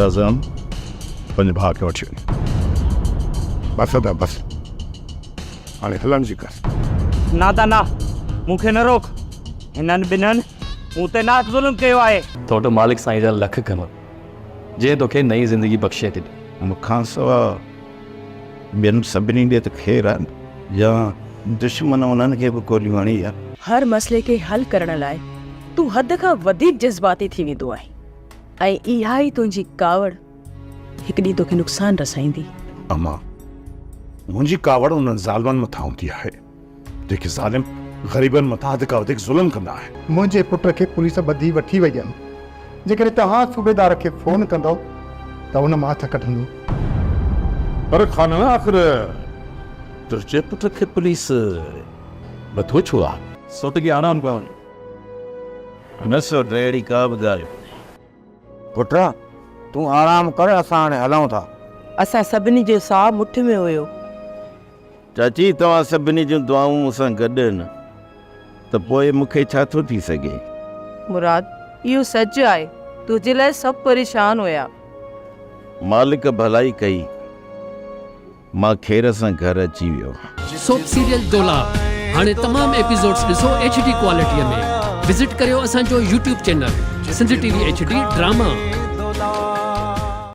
شاهزان، پنهنجي ڀاء کي وٺي وڃ. بس ادا بس، هاڻي هلڻ جي ڪر. نه ادا نه، مون کي نه روڪ. هنن ٻنهن مون تي ناحق ظلم ڪيو آهي. تو وٽ مالڪ سائين جا لک ڪرم، جنهن توکي نئين زندگي بخشي ڏني. مون کان سوا ٻين سڀني ڏي ته خير آهي يا دشمن انهن کي به گوليون هڻي يا. هر مسئلي کي حل ڪرڻ لاء تون حد کان وڌيڪ جذباتي ٿي ويندو آهين ۽ اها ئي تنهنجي ڪاوڙ هڪ ڏينهن توکي نقصان رسائيندي. امان، منهنجي ڪاوڙ انهن ظالمن مٿان هوندي آهي، جيڪي ظالم غريبن مٿان حد کان وڌيڪ ظلم ڪندا آهن. منهنجي پٽ کي پوليس ٻڌي وٺي وئي آهي. جيڪڏهن توهان صوبيدار کي فون ڪندؤ ته ان مان هٿ ڪڍندو. پر خانڻ آخر تنهنجي پٽ کي پوليس ٻڌو ڇو آهي؟ سوٽ کي آرام ڪرڻ ڏي. نه سوٽ اهڙي ڪا به ڳالهه ڪونهي. پٽ تون آرام ڪر اسان هاڻي هلون ٿا. اسان سڀني جو ساهه مٺ ۾ هيو. چاچي توهان سڀني جون دعائون مون سان گڏ آهن ته پوء مون کي ڇا ٿو ٿي سگهي. مراد اهو سچ آهي تنهنجي لاء سڀ پريشان هيا. مالڪ ڀلائي ڪئي مان خير سان گهر اچي ويو. سوپ سيريل دولاب هاڻي تمام ايپيسوڊز ڏسو ايڇ ڊي ڪوالٽي ۾ وزٽ ڪريو اسان جو YouTube channel Sindh T V H D drama.